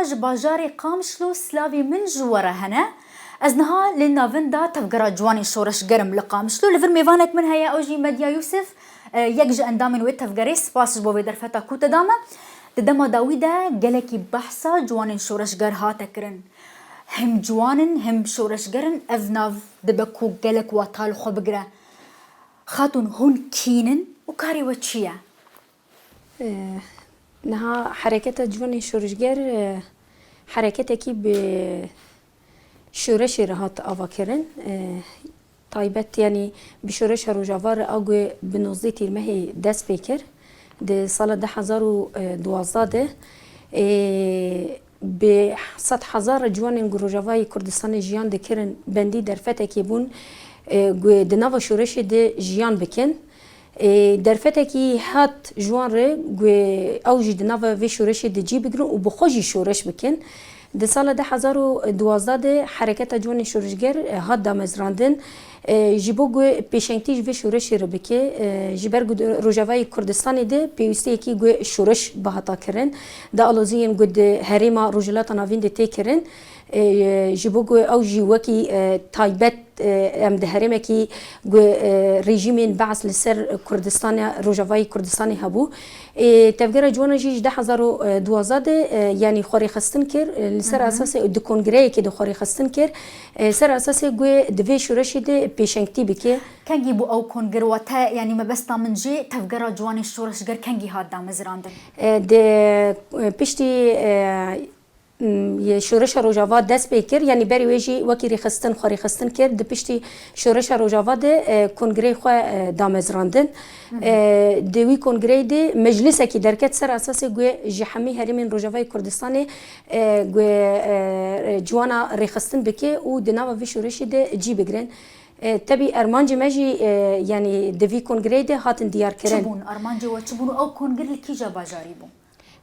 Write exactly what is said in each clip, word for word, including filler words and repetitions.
Ji bajarê Qamişlo slavê min ji we re hene. Ez niha li navenda Tevgera Ciwanên Şoreşger im li Qamişlo. Li vir mêvanek min heye, ew jî Medya Yûsif, e, yek ji endamên wê tevgerê. Spas ji bo vê derfeta ku te da me. Di dema dawî de gelekî behsa ciwanên şoreşger hate kirin. Him ciwan in, him şoreşger in. Ev nav dibe ku gelek wata li xwe bigire. Xatûn, hûn kîn in û karê we çi ye? E, niha hereketa ciwanên şoreşger, e, hereketekî bi şoreşê re hat avakirin. E, taybet, yanî bi şoreşa Rojava re a ku bi nozdeh Tîrmehê dest pê kir. Di sala du hezar û duwazdeh de, e, bi sed hezar ciwanên ku Rojavayê Kurdistanê jiyan dikirin, bendî derfetekê bûn, e, ku di nava şoreşê de jiyan bikin. E, derfetekî hat ji wan re ku ew jî di nava vê şoreşê de cî bigrin û bi xwe jî şoreş bikin. Di sala du hezar û duwazdeh de hereketa ciwanên şoreşger, e, hat damezrandin. E, ji bo ku pêşengtî ji vê şoreşê re bike, e, ji ber ku di Rojavayê Kurdistanê de pêwîstiyekî ku şoreş bihata kirin, di aloziyên ku di herêma Rojhilata Navîn de tê kirin, e, ji bo ku ew jî wekî, e, taybet, e, em di herêmekî ku, e, rejîmên Bees li ser Kurdistanê, Rojavayê Kurdistanê hebû. E, Tevgera Ciwanan jî ji du hezar û duwazdeh de, e, yanî xwe rêxistin kir, e, li ser esasê di kongreyekê de xwe rêxistin kir, e, ser esasê ku di vê şoreşê de pêşengtî bike. Kengî bû ew kongir, wate, yanî mebesta min jî Tevgera Ciwanên Şoreşger kengî hat damezrandin? E, di, e, piştî, e, m, yê şoreşa Rojava dest pê kir, yanî berî wê jî wekî rêxistin xwe rêxistin kir, di piştî şoreşa Rojava de, e, kongreyê xwe, e, damezrandin. E, di wî kongreyê de meclisekî derket ser esasê ku ji hemî herêmên Rojavayê Kurdistanê, e, ku, e, ciwana rêxistin bike û di nava vê şoreşê de cî bigrin. E, tebî armancê me jî, e, yanî di vî kongreyê de hatin diyar kirin. Çi bûn? Armancê we çi bûn û ew kongir li kîja bajarî bû?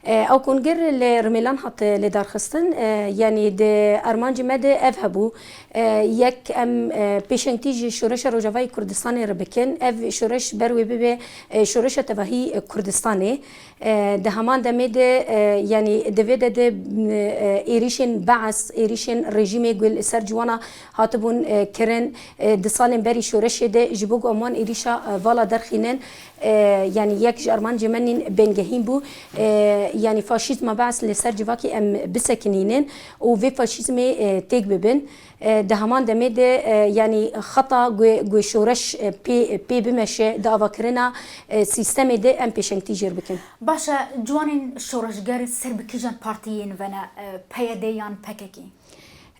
E, ew kongir li Rimêlan hat, e, lêdarxistin. E, yanî di armancê me de ev hebû. E, yek em, e, pêşengtî ji şoreşa Rojavayê Kurdistanê re bikin. Ev şoreş ber wê bibe, e, şoreşa tevahî, e, Kurdistanê. E, di heman demê de, e, yanî di vê de de, e, êrîşên Bees, êrîşên rejîmê ku li ser ciwana hatibûn, e, kirin, e, di salên berî şoreşê de ji bo ku em wan êrîşa, e, vala derxînin, e, yanî yek ji armancê me nîn bêngehîn bû. E, yanî faşîzma Bees li ser civakê em bisekinînin û vê faşîzmê, e, têk bibin. E, di heman demê de, e, yanî xeta ku, ku şoreş, e, pê, pê bimeşe di avakirina, e, sîstemê de em pêşengtî jêr bikin. Baş e, ciwanên şoreşger ser bi kîjan partiyên ve ne, e, P Y D yan P K K?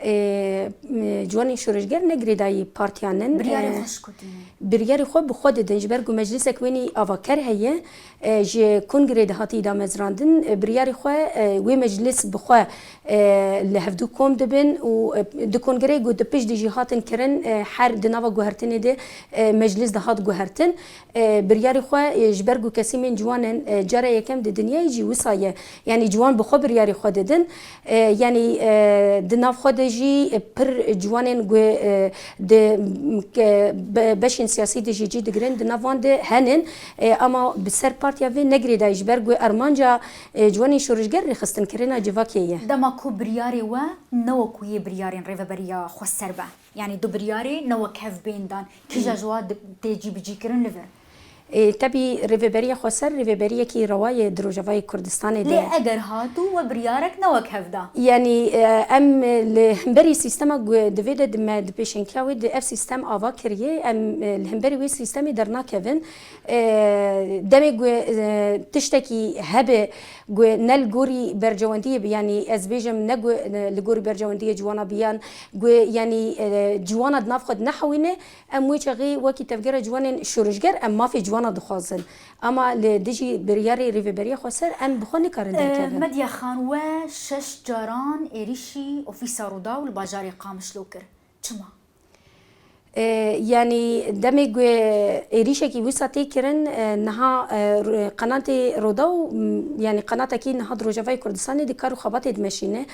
E, m, ciwanên şoreşger ne girêdayî partiyan in. Biryarê, e, xwe ji ku tînin? Biryarê xwe bi xwe didin, ji ber ku meclisek wênî avaker heye, e, ji kongrê de hatî damezrandin. E, biryarê xwe, e, wê meclis bi xwe, e, li hevdû kom dibin û, e, di kongreyê ku di pişt de jî hatin kirin, e, her di nava guhertinê de, e, meclis de hat guhertin. E, biryarê xwe, e, ji ber ku kesîmên ciwan in, e, cara yekem di dinyayê jî wisa ye. Yanî ciwan bi xwe biryarê xwe didin. E, yanî, e, di nav xwe de jî, e, pir ciwanên ku, e, di, ke, be-, beşên siyasî de jî cî digirin, di nav wan de henin. E, ama bi ser partiya vê ne girêdayî, ji ber ku armanca, e, ciwanên şoreşger rêxistinkirina civakê ye. Dema ku biryarê we ne wekû yê biryarên Rêveberiya Xweser be. Yanî du biryarê ne wek hev bên dan. Kîja ji wa di-, tê cîbicîkirin li vir? Ê, tebî Rêveberiya Xweser rêveberiyekî rewa ye di Rojavayê Kurdistanê de. Lê eger hat û we biryarek ne wek hev da? Yanî, e, em li hemberî sîstema ku di vê de di me di pêşengtiya wê de ev sîstem ava kiriye, em, e, li hemberî wê sîstemê dernakevin. E, demê ku, e, tiştekî hebe ku ne li gorî bercewendiyê bi, yanî ez bêjim ne ku, e, li gorî bercewendiyê ciwana bi yan ku, yanî, e, ciwana di nav xwe de nehewîne, em wê çaxê wekî tevgera ciwanên şoreşger em mafê ciwana dixwazin. Ama li dijî biryarê Rêveberiya Xweser em bi xwe nikarin E, derkevin. Medya Xan, we şeş caran êrîşî ofîsa Rûdaw li bajarê Qamişlo kir. Çima? E, yanî demê ku êrîşekî wisa tê kirin, e, niha, e, r-, qenatê Rûdaw, m, yanî qenatekî niha di Rojavayê Kurdistanê di kar û xebatê dimeşîne.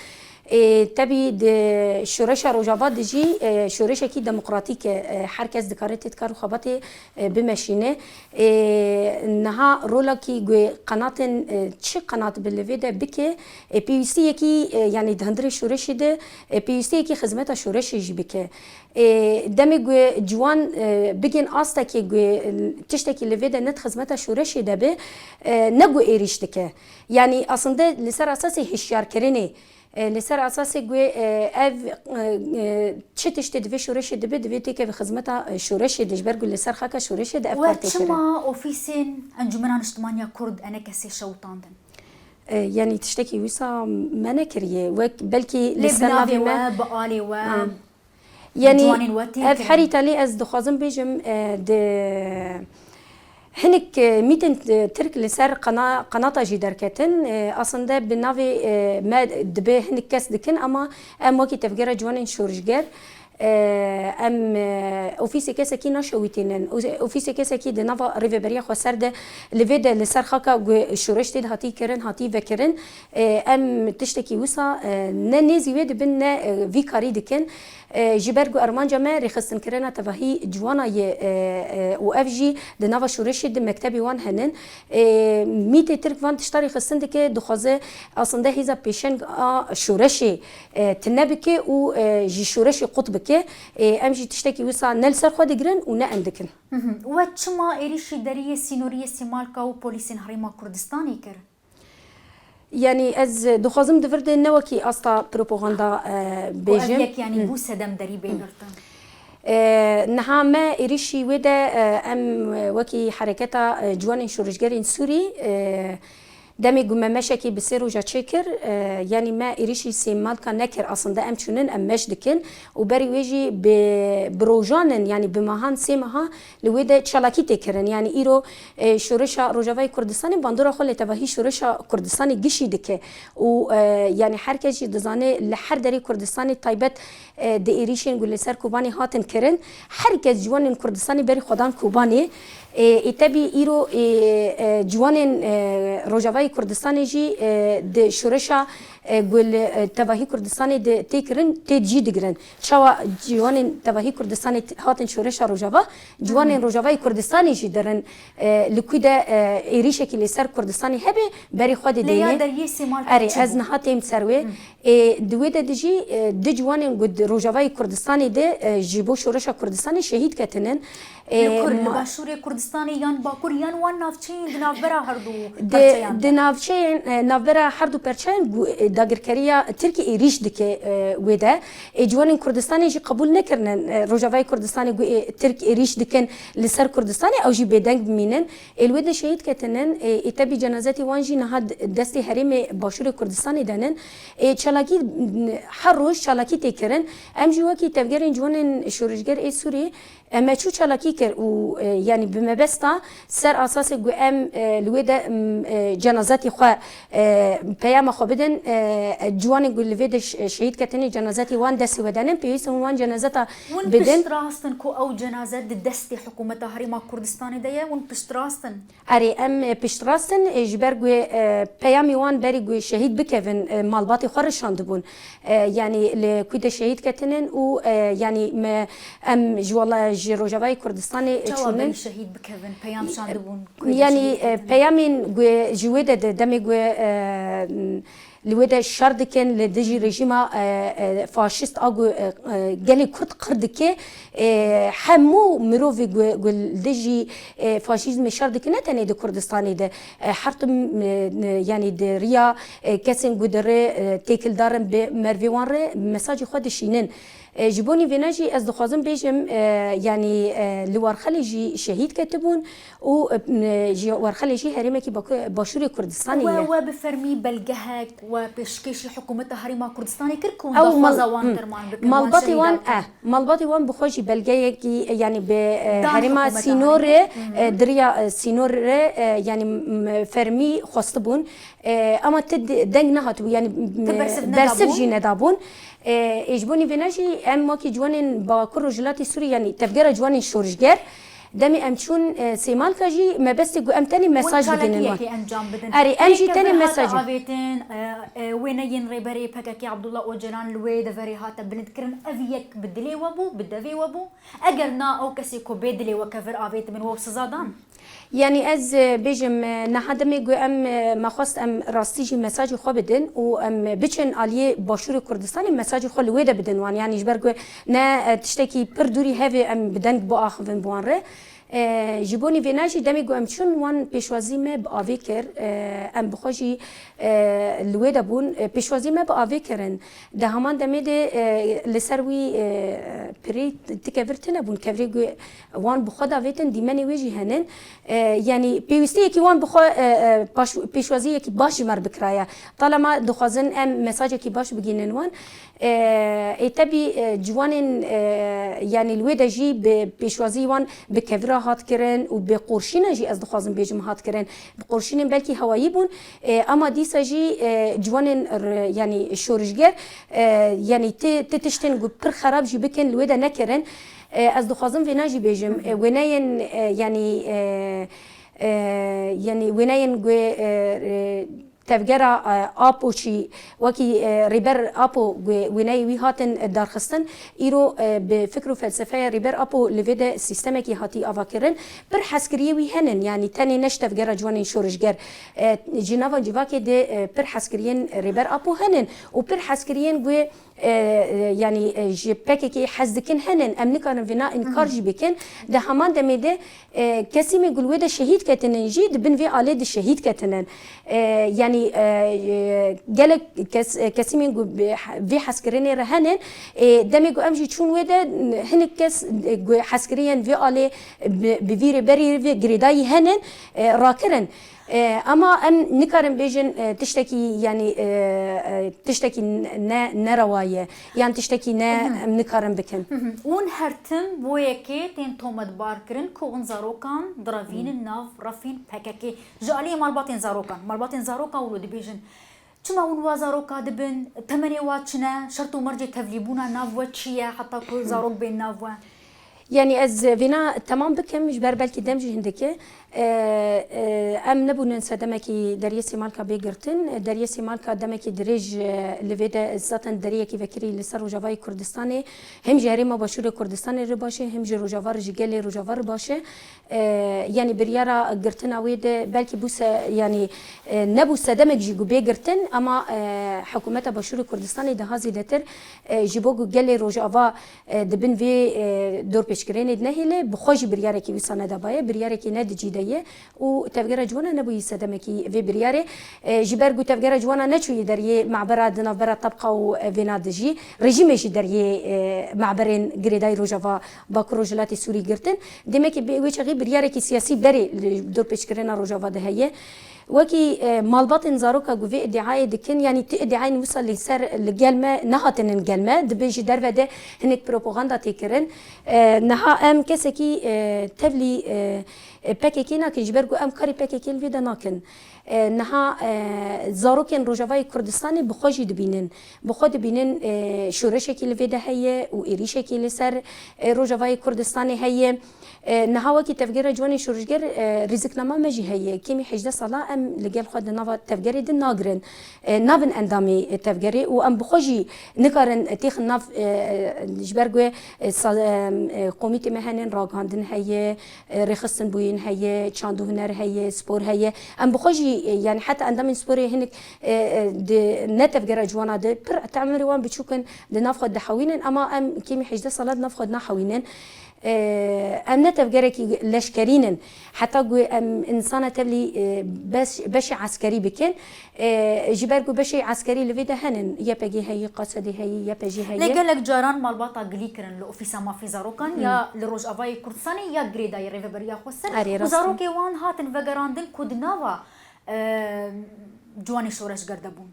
Ê, tebî di şoreşa Rojava de jî, e, şoreşekî demokratîk e. E, her kes dikare têt kar û xebatê, e, bimeşîne. Ê, niha rolekî guê qenatên, e, çi qenat bi li vê de bike, e, pêwîstiyekî, e, yanî di hundirê şoreşê de, e, pêwîstiyekî xizmeta şoreşê jî bike. Ê, demê guê ciwan, e, bigên astekê guê, e, tiştekî li vê de ne di xizmeta şoreşê de be, e, ne guê êrîş dike. Yanî aslında li ser esasê hişyarkirinê, e, li ser esasê guê, e, ev, e, e, çi tiştê di vê şoreşê dibe, divê têkeve xizmeta, e, şoreşê de, ji ber ku li ser xaka şoreşê de ev kar We tê kirin. Çima ofîsên Encûmena Niştimaniya Kurd enekesê şewitandin? E, yanî tiştekî wisa me nekiriye. Wek belkî li Lê bi ser navê navê me we, bi alê we, A. Yanî, ciwanên we tê ev kirin. Herî talî ez dixwazim bêjim, e, di hinik, e, mîtên, e, Tirk li ser qena-, qenata jî derketin. E, aslında bi navê, e, me dibe hinik kes dikin, ama em wekî tevgera ciwanên şorişger, e, em, e, ofîsê kesekî naşewitînin. O-, ofîsê kesekî di nava rêveberiya xweser de li vê de li ser xaka ku şoreş tê de hatî kirin, hatî vekirin. E, em tiştekî wisa, e, ne nêzî wê dibin, ne, e, vî karî dikin. E, ji ber ku armanca me rêxistinkirina tevahî ciwana ye, e, e, û ev jî di nava şoreşê di mektebê wan henin. E, mîtê Tirk van tişta rêxistin dike, dixwaze aslında hêza pêşeng a şoreşê, e, tine bike û, e, ji şoreşê qut bike. E, em jî tiştekî wisa ne li ser xwe digirin û ne em dikin. Mhm. We çima êrîşî deriyê sînoriyê Sêmalka û polîsên Herêma Kurdistanê kir? Yanî ez dixwazim di vir de ne wekî asta propaganda, e, Ku ev bêjim. Yek, yanî, Hı. bû sedem derî bê girtin. E, niha me êrîşî wê de, e, em, e, wekî hereketa, e, ciwanên şorişgerên Sûrî, e, demê ku me meşekî bi sê roja çêkir, e, yanî me êrîşî Sêmalka nekir. Aslında em çûnin, em meş dikin û berî wê jî bi, bi rojan in, yanî bi mehan, sê meha li wê de çalakî tê kirin. Yanî îro, e, şoreşa Rojavayê Kurdistanê bandora xwe li tevahî şoreşa Kurdistanê gişî dike û, e, yanî her kes jî dizane li her derê Kurdistanê taybet, e, di êrîşên ku li ser Kobanê hatin kirin, her kes ciwanên Kurdistanê berî xwe dan Kobanê. E, ê tebî îro, e, e, ciwanên, e, Rojavayê Kurdistanê jî, e, di şoreşa, e, ku li, e, tevahî Kurdistanê de tê kirin, tê cî digirin. Çawa ciwanên tevahî Kurdistanê t-, hatin şoreşa Rojava, ciwanên Hı hı. Rojavayê Kurdistanê jî derin, e, li ku de, e, êrîşekî li ser Kurdistanê hebe, berî xwe Lê ya didêne. Deriyê Sêmalka Erê, çi ez bû? Niha têm ser wê. Hı. E, di wê de dijî, e, du ciwanên ku di Rojavayê Kurdistanê de, e, ji bo şoreşa Kurdistanê şehîd ketinin. Li E, kur, li ma- başûrê Kurdistanê yan bakur yan wan navçeyên di navbera herdu Di, perçeyan de? Di navçeyên, e, navbera herdu perçeyan gu-, e, dagirkeriya Tirkî êrîş dike, e, wê de. E, ciwanên Kurdistanê jî qebûl nekirinin, e, Rojavayê Kurdistanê gu-, e, Tirk êrîş dikin li ser Kurdistanê, ew jî bêdeng bimînin. Ê li wê de şehîd ketinin, e, ê tebî cenazetê wan jî niha d-, destê herêmê başûrê Kurdistanê denin. E, çalakî, her roj çalakî tê kirin. Em jî wekî tevgerên ciwanên şorişger ê Sûrî, e, me çû çalakî kir û, e, yanî bi mebesta ser asasê ku em, e, li wê de, m, e, cenazetê xwe, e, peyama xwe bidin, e, ciwanên ku li vê de ş-, şehîd ketinê cenazetê wan destê we denin, pêwîst in wan cenazeta Hûn bidin. Piştrast in ku ew cenazet di destê hikûmeta Herêma Kurdistanê de ye? Hûn piştrast in? Erê, em, e, piştrast in, e, ji ber ku, e, peyamê wan berî ku şehîd bikevin, e, malbatê xwe re şandibûn. E, yanî li ku de şehîd ketinin û, e, yanî me, em ji wela-, ji Rojavayê Kurdistanê Çawa çûnin. Berî şehîd bikevin, peyam şandibûn, ku de Yanî, şehîd e, ketinin? Peyamên ku ji wê de, de demê ku, e, li wê de şer dikin li dijî rejîma, e, e, faşîst a ku, e, e, gelê Kurd qir dike, e, hemû mirovî ku, ku li dijî, e, faşîzmê şer dikin, ne tenê di Kurdistanê de, e, her tim, e, e, yanî di riya, e, kesên ku di rê, e, têkildar in bi mervê wan re mesajê xwe dişînin. E, ji bonî vêne jî ez dixwazim bêjim, e, yanî, e, li Warxelê jî şehîd ketibûn û, e, ji Warxelê jî herêmekî Baku-, Başûrê Kurdistanê We, ye. We bi fermî belgehek we pêşkêşî hikûmeta Herêma Kurdistanê kir ku hûn Ew daxwaza mal-, wan hı. Derman bikin, wan Malbatê wan, şehîdan kin? Eh, malbatê wan bi xwe jî belgeyekî, e, yanî bi, e, Dan herêma hikûmeta sînorê, Herêmê? Hı hı. E, di riya, e, sînorê, e, yanî m-, fermî xwestibûn. E, ama ti de-, deng nehatibû, yanî, Ti m-, bersiv bersiv nedabûn? Jî nedabûn. E, ê ji bonî vêne jî em wekî ciwanên Bakur Rojhilatê Sûrî, yanî tevgera ciwanên şorişger, Demê em çûn, e, Sêmalka jî mebestê ku em tenê mesaj bigihînin wan. Erê, em jî tenê mesajê. Avêtin, e, e, wêneyên rêberê P K K Abdullah Ocalan li wê deverê hate bilindkirin. Ev yek bi dilê we bû, bi devê we bû. Eger na ew kesê ku bê dilê we kevir avêtibin, we siza dan? Yanî ez, e, bêjim, e, niha demê ku em, e, me xwest em rastî jî mesajê xwe bidin û em biçin aliyê Başûrê Kurdistanê mesajê xwe li wê de bidin wan. Yanî ji ber ku ne, e, tiştekî pir dûrî hevê em bi deng biaxivin bi wan re. E, ji bonî vêna jî demê ku em çûn wan pêşwazî me bi avê kir. E, em bi xwe jî, e, li wê de bûn. E, pêşwazî me bi avê kirin. Di heman demê de, e, li ser wî, e, pirî ti kevir tune bûn. Kevirê ku wan bi xwe davêtin, dîmenê wê jî henin. E, yanî pêwîstiyekî wan bi xwe, e, e, paş-, pêşwaziyekî baş ji me re bikiraye. Talema dixwazin em mesajekî baş bigînin wan. E, ê tebî, e, ciwanên, e, yanî li wê de jî bi pêşwazî wan bi kevira hat kirin û bi qorşînan jî ez dixwazim bêjim hat kirin. Bi qorşînên belkî hewayî bûn, e, ama dîsa jî, e, ciwanên r-, yanî şorişger, e, yanî ti, ti tiştên ku pir xerab jî bikin li wê de nekirin. E, ez dixwazim vêna jî bêjim. E, wêneyên, e, yanî, e, e, yanî wêneyên ku, e, e, tevgera, e, Apo çî, wekî, e, Rêber Apo ku wêneyê wî hatin darxistin, îro, e, bi fikr û felsefeya Rêber Apo li vê de sîstemekî hatî avakirin. Pir hezkiriyê wî henin, yanî tenê ne ji tevgera ciwanên şorişger. E, ji nava civakê de, e, pir hezkiriyên Rêber Apo henin û pir hezkiriyên ku e, e, yanî, e, ji P K K'ê hez dikin henin, em nikarin vêna înkar jî bikin. Di heman demê de, e, kesîmên ku li wê de şehîd ketinin jî di bin vê alê de şehîd ketinin. E, yanî, e, e, gelek kes, e, kesîmên ku bi he-, vê hezkirinê re henin, e, demê ku em jî çûn wê de, hinek kes, e, ku hezkiriyên vê alê bi, bi vî rêberî vê girêdayî henin, e, rakirin. E, ama em nikarin bêjin, e, tiştekî, yanî, e, e, tiştekî ne, nerewa ye, yan tiştekî ne em nikarin bikin. Hûn her tim bo yekê tên tometbar kirin ku hûn zarokan direvînin nav refên P K K. Ji aliyê malbatên zarokan, malbatên zarokan wilo dibêjin, çima hûn wa zaroka dibin, temenê wa çi ne, şert û mercê tevlîbûna nav we çi ye, heta ku zarok bên nav we? Yanî ez vêna temam bikim, ji ber belkî dem jî hindik e. E, e, em nebûnin sedemekî deriyê Sêmalka bê girtin. Deriyê Sêmalka demekî dirêj, e, li vê de zaten deriyekî vekirî li ser Rojavayê Kurdistanê, him ji Herêma Başûrê Kurdistanê re baş e, him ji Rojava re, ji gelê Rojava re baş e. E, yanî biryara girtina wê de belkî bû se-, yanî, e, nebû sedemek jî ku bê girtin, ama, e, hikûmeta Başûrê Kurdistanê daha zêdetir, e, ji bo ku gelê Rojava, e, di bin vê, e, dorpêçkirinê de nehêle, bi xwe jî biryarekî wisa nedabaye, biryarekî ne di cî de ye û Tevgera Ciwana nebûyî sedemekî vê biryarê. E, ji ber ku Tevgera Ciwana neçûyî deriyê mabera di navbera Tebqa û, e, vêna dijî, rejîmê jî deriyê, e, maberên girêdayî Rojava Bakur Rojhilatê Sûrî girtin. Demekî bi wê çaxî biryarekî siyasî berê li dorpêçkirina Rojava de heye. Wekî, e, malbatên zaroka ku vê îdiayê dikin, yanî ti îdiayên wisa li ser, li gel me nehatinin gel me, dibe ji derve de hinek propaganda tê kirin. E, niha em kesekî, e, tevlî, e, e, P K K nakin, ji ber ku em karî P K K li vê de nakin. E, niha, e, zarokên Rojavayê Kurdistanê bi xwe jî dibînin. Bi xwe dibînin, e, şoreşekî li vê de heye û êrîşekî li ser, e, Rojavayê Kurdistanê heye. E, niha wekî Tevgera Ciwanên Şoreşger, e, rîziknama me jî heye. Kêmî hejdeh sala em li gel xwe di nava tevgerê de nagirin. E, nabin endamê, e, tevgerê û em bi xwe jî nikarin, e, têxin nav, e, e, ji ber ku, e, sa-, e, e, komîtê me henin, ragihandin heye, e, rêxistinbûyîn heye, çand û huner heye, spor heye. Em bi xwe jî, e, yanî heta endamên sporê hinek, e, e, di ne tevgera ciwana de pir temirê wan biçûk in, di nav xwe dihewînin, ama em kêmî hejdeh sala di nav xwe dinahewînin. E, em ne tevgerekî leşkerî nin. Heta ku em însana tevlî, e, beş-, beşê eskerî bikin, e, ji ber ku beşê eskerî li vê de henin, Y P G heyî, Q S D heyî, Y P J heyî. Lê gelek caran malbata gilî kirin li Ofîsa Mafê Zarokan ya li Rojavayê Kurdistanê ya girêdayî Rêveberiya Xweser û zarokê wan hatin vegerandin ku di nava, e, ciwanê şoreşger de bûn.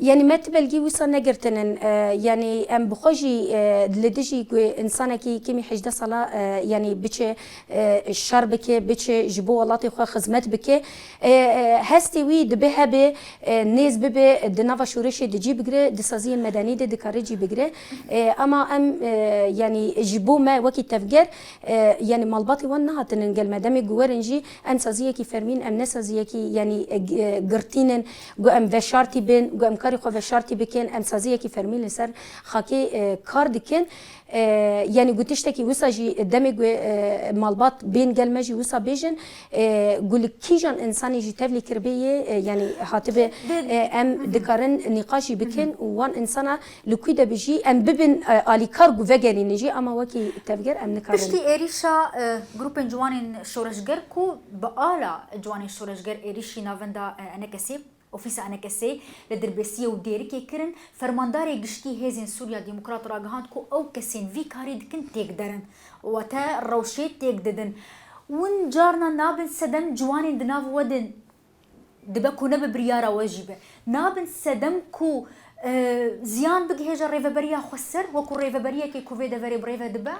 Yanî me ti belgî wisa negirtinin. E, yanî em bi xwe jî, e, li dijî ku însanekî kêmî hejdeh sala, e, yanî biçe, e, şer bike, biçe ji bo welatê xwe xizmet bike. E, e, hestê wî dibe hebe, e, nêz bibe, di nava şoreşê de cî bigire, di saziyên medenî de dikare cî bigire. E, ama em, e, yanî ji bo me wekî tevger, e, yanî malbatê wan nehatinin gel me. Demê ku werin jî em saziyekî fermîn, em ne saziyekî, yanî, e, g-, e, girtînin, ku em veşartî bin, ku em karê xwe veşartî bikin, em saziyekî fermî li ser xakê, e, kar dikin. E, yanî ku tiştekî wisa jî demê ku, e, malbat bên gel me jî wisa bêjin, e, ku li kîjan însanî jî tevlî kiribê yê, e, yanî hatibe, e, em dikarin nîqaş jî bikin û wan însana li ku de bi jî em bibin, e, alîkar ku vegerînin jî, ama wekî tevger em nikarin. Piştî êrîşa, e, grûpên ciwanên şoreşger ku bi ala ciwanên şoreşger êrîşî navenda, e, Enekesê, ofîsa Enekesê li Dirbêsiyê û Dêrikê kirin, fermandarê giştî Hêzên Sûriya Demokrat ragihand ku ew kesên vî karî dikin têk derin, wate rewşê têk didin. Win carna nabin sedem ciwanên di nav we de dibe ku ne bi biryara we jî be. Nabin sedem ku, e, ziyan bigihêje rêveberiya xweser, wekû rêveberiyekê ku vê deverê bi rêve dibe?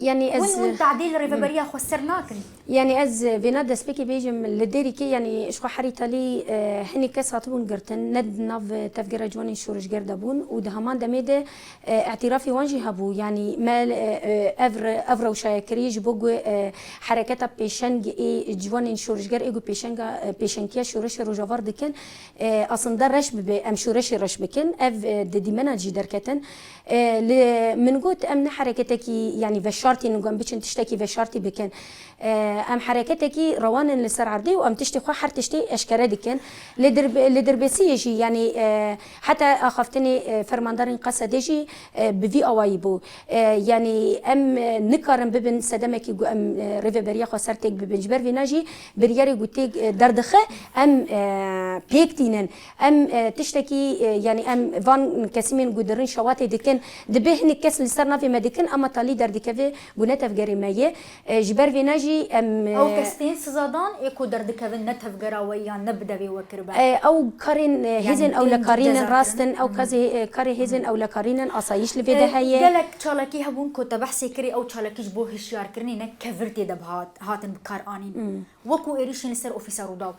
Yanî ez Win, win tadîl rêveberiya xweser nakin. Yanî ez vêna destpêkê bêjim, li Dêrikê, yanî ji xwe herî talî, e, hinî kes hatibûn girtin, ne di nav tevgera ciwanên şoreşger de bûn û di heman demê de, e, îtirafê wan jî hebû. Yanî me, e, e, ev re-, ev rewşa ye kirî ji bo ku, e, hereketa pêşeng ê ciwanên şoreşger ê ku pêşenga, e, pêşengtiya şoreşê Rojavar dikin, e, aslında reş bibe, em şoreşê reş bikin. Ev, e, di dîmena jî derketin. E, li min got, em ne hereketekî, yanî veşartî nin ku em biçin tiştekî veşartî bikin. E, em hereketekî rewan in li ser erdê û em tiştê xwe her tiştê eşkere dikin. Li dir-, li Dirbêsiyê jî, yanî, e, heta axaftinê, e, fermandarên Qesedê jî, e, bi vî awayî bû. E, yanî em, e, nikarin bibin sedemekî ku em, e, rêveberiya xweser têk bibin. Ji ber vêna jî biryarê ku têk, e, derdixe, em, e, pêk tînin. Em, e, tiştekî, e, yanî em van kesîmên ku di rin şewatê dikin, dibe hinek kes li ser navê me dikin, ama talî derdikeve ku ne tevgerê me ye. E, ji ber vêna jî em, e, Ew kes tên sizadan ê ku derdikevin ne tevgera we yan ne bi devê we kiribe. E, ew karên, e, Yanî hêzên tên ewlekarî nin, cezayirkirin. rast in, ew kazê, e, karê hêzên ewlekarî nin, asayîş li vê de E, heye. Gelek çalakî hebûn ku te behsê kirî, ew çalakî ji bo hişyarkirinê ne kevir tê de bi hat-, hatin bi kar anîn. Wekû êrîşên li ser ofîsa Rûdaw.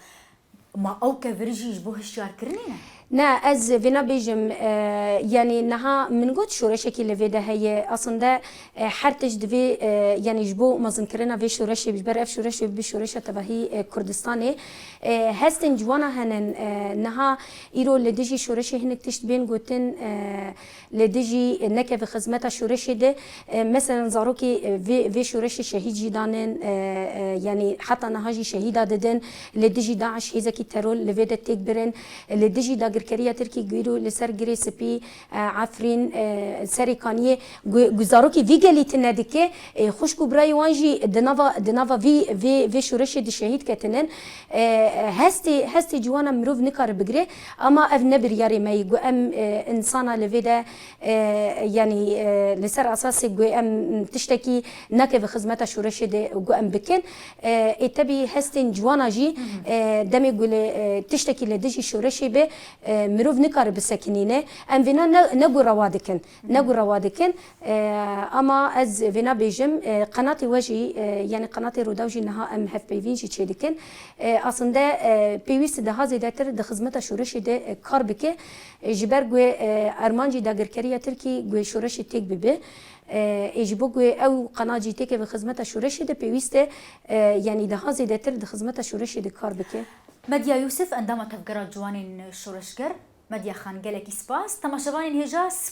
Ma ew kevir jî ji bo hişyarkirinê ne? Ne, ez vêna bêjim, e, yanî niha min got şoreşekî li vê de heye. Aslında, e, her tişt divê, e, yanî ji bo mezinkirina vê şoreşê, ji ber ev şoreşê bi şoreşa tevahî, e, Kurdistanê. E, hestên ciwana henin, e, niha îro li dijî şoreşê hinek tişt bên gotin, e, li dijî nekeve xizmeta şoreşê de, e, meselen zarokê, e, vê, vê şoreşê şehîd jî danin, e, e, yanî heta niha jî şehîda didin, li dijî DAIŞ hêzekî teror li vê de têk birin, e, li dijî dagirkeriya Tirkî ku îro li ser Girê Spî, e, Efrîn, e, Serê Kaniyê, ku, ku zarokê vî gelî tune dike, e, xwişk û birayê wan jî di nava, di nava vî, vê, vê şoreşê de şehîd ketinin. E, hestê, hestê ciwana mirov nikare bigire, ama ev ne biryarê me yî ku em, e, însana li vê de, e, yanî, e, li ser esasê ku em tiştekî nekeve xizmeta şoreşê de ku em bikin. E, ê tebî hestên ciwana jî, e, demê ku li, e, tiştekî li dijî şoreşê be, e, mirov nikare bisekinîne. Em vêna ne, ne ku rewa dikin. Ne ku rewa dikin. E, ama ez vêna bêjim, e, qenatê we jî, e, yanî qenatê Rûdaw jî niha em hevpeyvîn jî çêdikin. E, aslında, e, pêwîst e daha zêdetir di xizmeta şoreşê de, e, kar bike. E, ji ber ku, e, armancî dagirkeriya Tirkî ku şoreşê têk bibe. E, ê ji bo ku ew qenat jî têkeve xizmeta şoreşê de pêwîst e, e, yanî daha zêdetir di xizmeta şoreşê de kar bike. Medya Yûsif, endama Tevgera Ciwanên Şoreşger. Medya Xan, gelekî spas. Temaşevanên hêja,